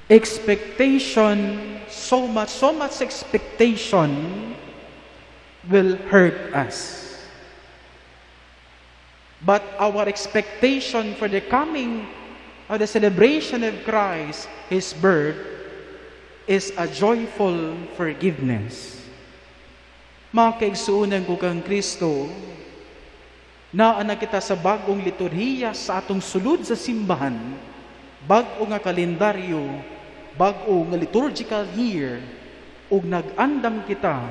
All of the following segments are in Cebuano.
Expectation, so much, so much expectation will hurt us. But our expectation for the coming of the celebration of Christ, His birth, is a joyful forgiveness. Mga kaigsuonan ko kang Kristo, naa na kita sa bagong liturhiya sa atong sulod sa simbahan, bag-o nga kalendaryo, bag-o nga liturgical year, ug nag-andam kita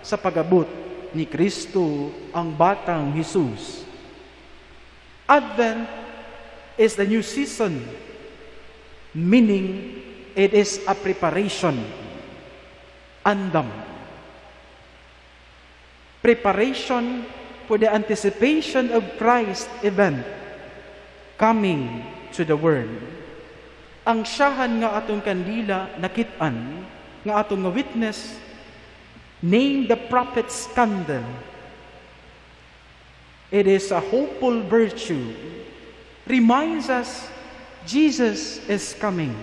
sa pag-abot ni Kristo, ang batang Jesus. Advent is the new season, meaning it is a preparation. Andam. Preparation for the anticipation of Christ event coming to the world. Ang siyahan nga atong kandila nakit-an, nga atong nga witness, named the prophet's candle. It is a hopeful virtue. Reminds us Jesus is coming.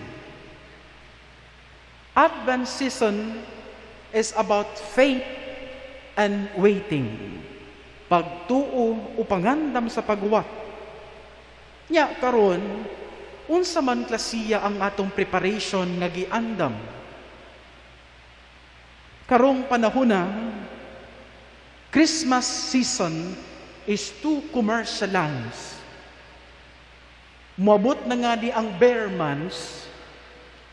Advent season is about faith and waiting. Pagtuo o pangandam sa paghuwat. Nya karon, unsa man klasiya ang atong preparation nga giandam? Karong panahon na, Christmas season is too commercialized. Moabot na nga ni ang ber months,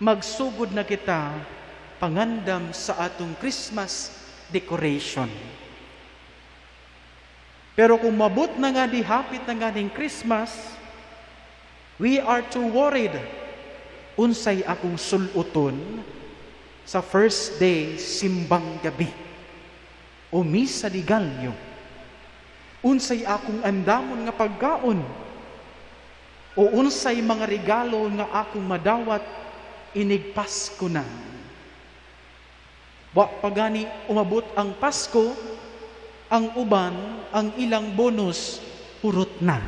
magsugod na kita pangandam sa atong Christmas decoration. Pero kung moabot na nga di hapit na nga ning Christmas, we are too worried. Unsay akong suluton sa first day simbang gabi o misa de gallo? Unsay akong andamon nga pagkaon? O unsay mga regalo nga akong madawat inig Pasko na? Wa pa gani umabot ang Pasko, ang uban, ang ilang bonus hurot na.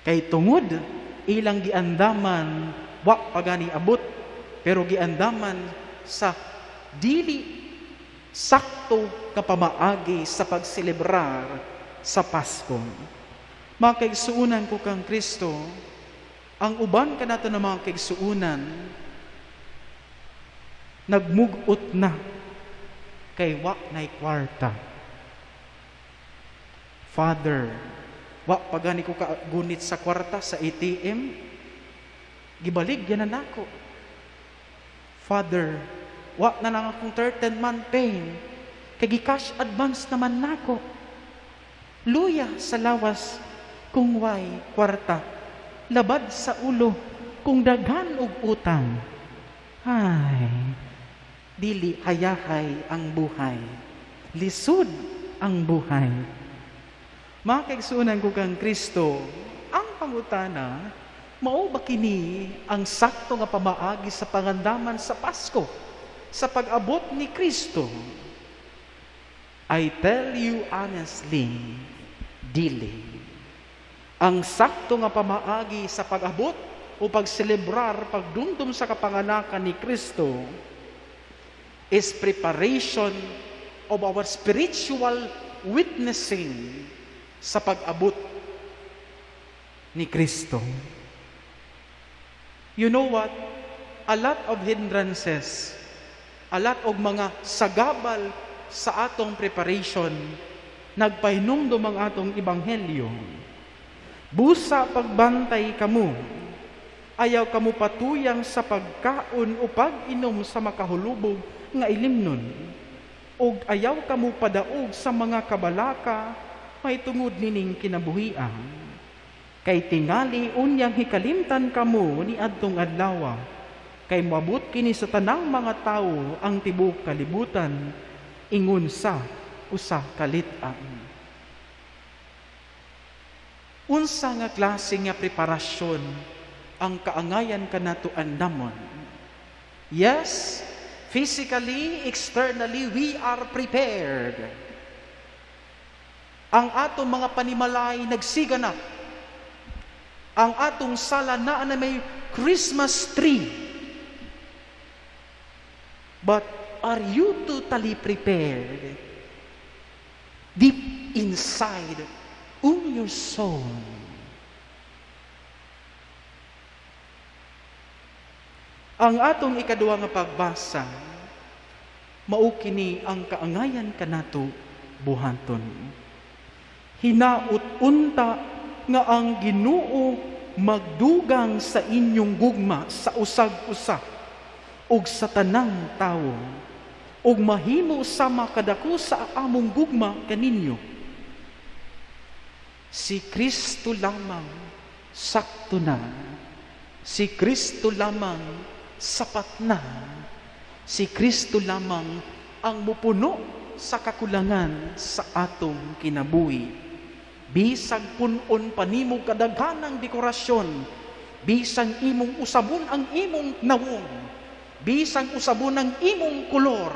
Kay tungod ilang giandaman, wa pa gani abot, pero giandaman sa dili sakto nga pamaagi sa pagselebrar sa Pasko. Mga kaigsuonan ko kang Kristo, ang uban kanato ng mga kaigsuonan, nagmugot na kay wa nay kwarta. "Father, wa pa gani ko kagunit sa kwarta sa ATM, gibaligya na nako. Father, wa na lang akong 13 month pay, kay gi-cash advance naman nako. Luya sa lawas kung way kwarta, labad sa ulo kung daghan og utang." Ay, dili hayahay ang buhay. Lisod ang buhay. Mga kaigsuonan ko kang Kristo, ang pangutana, mao ba kini ang sakto nga pamaagi sa pangandaman sa Pasko, sa pag-abot ni Kristo? I tell you honestly, dili. Ang sakto nga pamaagi sa pag-abot o pagselebrar, pagdumdum sa kapanganakan ni Kristo is preparation of our spiritual witnessing sa pag-abot ni Kristo. You know what? A lot of hindrances, a lot of mga sagabal sa atong preparation, nagpahinumdum ang atong ebanghelyo. "Busa pagbantay kamo, ayaw kamo patuyang sa pagkaon o pag-inom sa makahulubog nga ilimnon, ug ayaw kamo padaog sa mga kabalaka mahitungod nining kinabuhia. Kay tingali unyang hikalimtan kamo ni adtong adlaw, kay moabot kini sa tanang mga tawo ang tibuok kalibutan ingon sa usa ka lit-ang." Unsa nga klase nga preparasyon ang kaangayan kanato andamon? Yes, physically, externally, we are prepared. Ang atong mga panimalay nagsiga na. Ang atong sala naa na may Christmas tree. But are you totally prepared? Deep inside, in your soul. Ang atong ikaduha nga pagbasa, mao kini ang kaangayan kanato buhaton. Hinaut unta nga ang Ginoo magdugang sa inyong gugma sa usag-usa ug sa tanang tawo, ug mahimo sama kadako sa among gugma kaninyo. Si Kristo lamang sakto na. Si Kristo lamang sapat na. Si Kristo lamang ang mupuno sa kakulangan sa atong kinabuhi. Bisag pun-on pa nimo kadaghanang dekorasyon, bisag imong usabon ang imong nawong, bisag usabon ang imong kolor,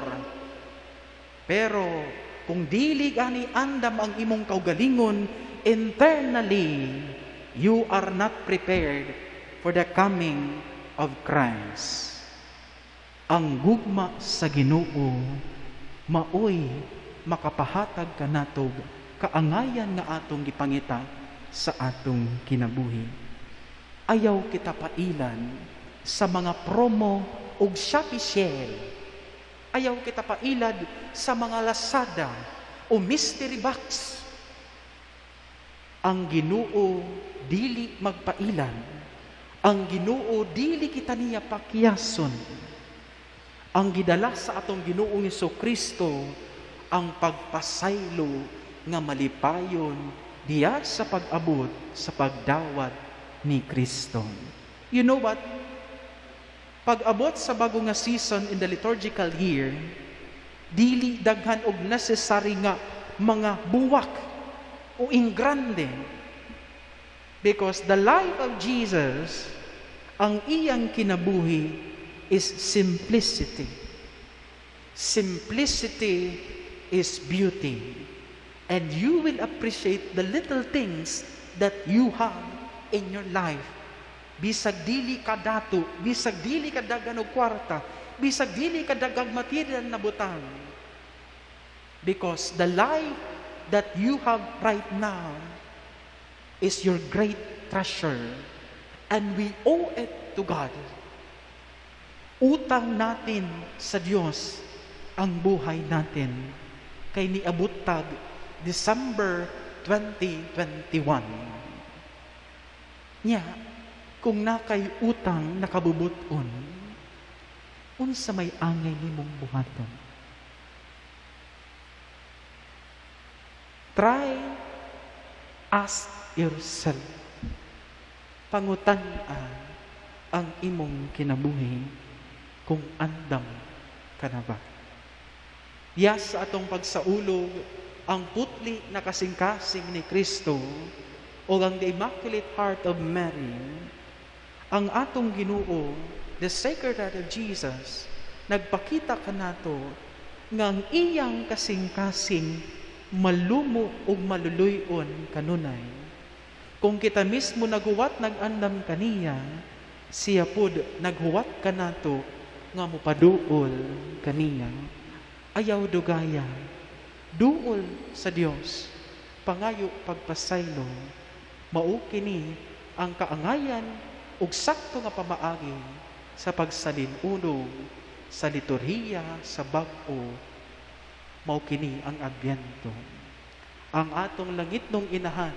pero kung dili gani andam ang imong kaugalingon, internally, you are not prepared for the coming of Christ. Ang gugma sa Ginoo maoy makapahatag kanatog kaangayan nga atong gipangita sa atong kinabuhi. Ayaw kita pailan sa mga promo ug Shopee sale. Ayaw kita pailad sa mga Lazada o mystery box. Ang Ginoo dili magpailan. Ang Ginoo dili kita niya pakiyason. Ang gidala sa atong Ginoong Kristo ang pagpasaylo nga malipayon diya sa pag-abot sa pagdawat ni Kristo. You know what? Pag-abot sa bago nga season in the liturgical year, dili daghan og necessary nga mga buwak o ingrande. Because the life of Jesus, ang iyang kinabuhi is simplicity. Simplicity is beauty. And you will appreciate the little things that you have in your life. Bisag dili ka dato, bisag dili ka daghan og kwarta, bisag dili ka daghang material na butang. Because the life that you have right now is your great treasure, and we owe it to God. Utang natin sa Diyos ang buhay natin kay niabot tag December 2021. Nya, kung nakay utang nakabubuton, unsa may angay nimong buhaton? Try, ask yourself. Pangutan-a ang imong kinabuhi kung andam ka na ba. Yes, sa atong pagsaulog, ang putli na kasing-kasing ni Kristo o ang the Immaculate Heart of Mary, ang atong Ginoo, the Sacred Heart of Jesus, nagpakita kanato nga ang iyang kasing-kasing malumo ug maluluy-on kanunay. Kung kita mismo naghuwat nag-andam kaniya, siya pod naghuwat kanato nga mopaduol kaniya. Ayaw dugaya, duol sa Dios, pangayo pagpasaylo, mao kini ang kaangayan ug sakto nga pamaagi sa pagsalin-unog sa liturhiya sa bag-o. Mao kini ang Adbyento. Ang atong langitnong inahan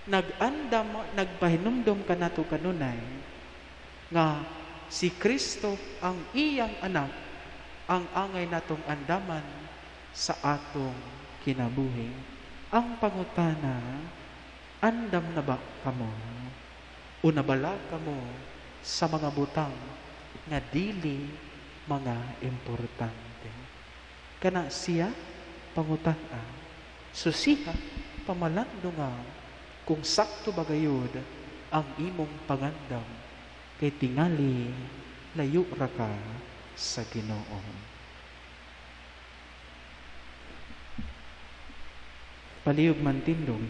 nag-andam, nagpahinumdom kanato kanunay nga si Kristo ang iyang anak ang angay natong andaman sa atong kinabuhi. Ang pangutana, andam na ba kamo? O nabala kamo sa mga butang nga dili mga importante? Kana siya pangutana, susiha pamalandunga kung sakto ba gayud ang imong pangandam kay tingali layo ra ka sa Ginoo. Palihog man tindog.